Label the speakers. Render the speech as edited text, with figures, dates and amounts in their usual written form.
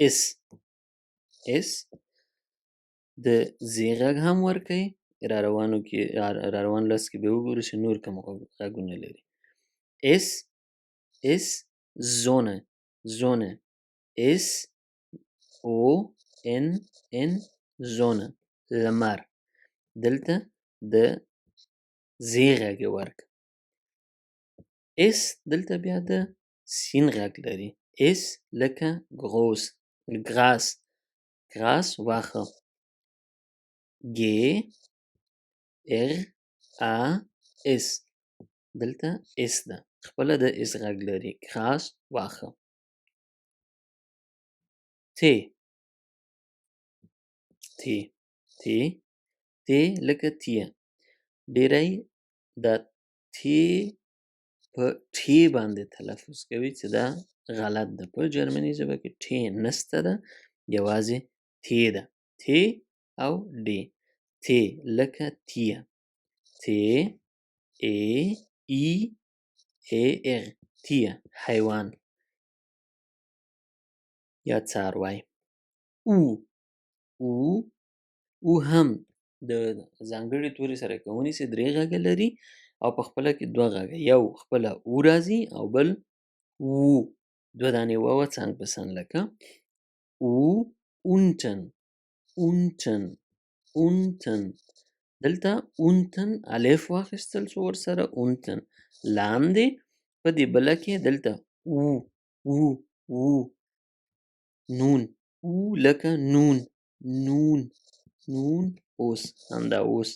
Speaker 1: اس، اس د زی غږ هم ورکوي. را روانو کې، را روان لس کې به وګورو چې نور کوم غږونه لري. اس، اس زونه، زونه، اس او ان ان زونه، لمر. دلته د زی غږ یې ورکړ. اس دلته بیا د سین غږ لري. اس لکه ګروس، ګراس، ګراس واښه. ګ ار ا اس، دلته اس ده، خپله د اس غږ لري، ګراس واښه. ت، ت، ت، ت لکه تیه. ډیری دا ت په ټ باندې تلفظ کوي چې دا غلط ده. په جرمني ژبه کې ټ نشته ده، یوازې ت ده. ت او ډ. ت لکه تیه. ت ا ای ا ار، تیه، حیوان یا څاروی. او، او، او هم د ځانګړي توري سره که ونیسي درې غږه لري او په خپله کې دوه غږه، یو خپله او راځي او بل وو، دوه دانې واوه څنګ په څنګ، لکه او، اونټن، اونټن، اونټن. دلته اونټن الف واخیستل شو ورسره، اونټن. لاندې په دې بله کې دلته او، او، او، نون، او لکه نون، نون، نون، اوس، همدا اوس.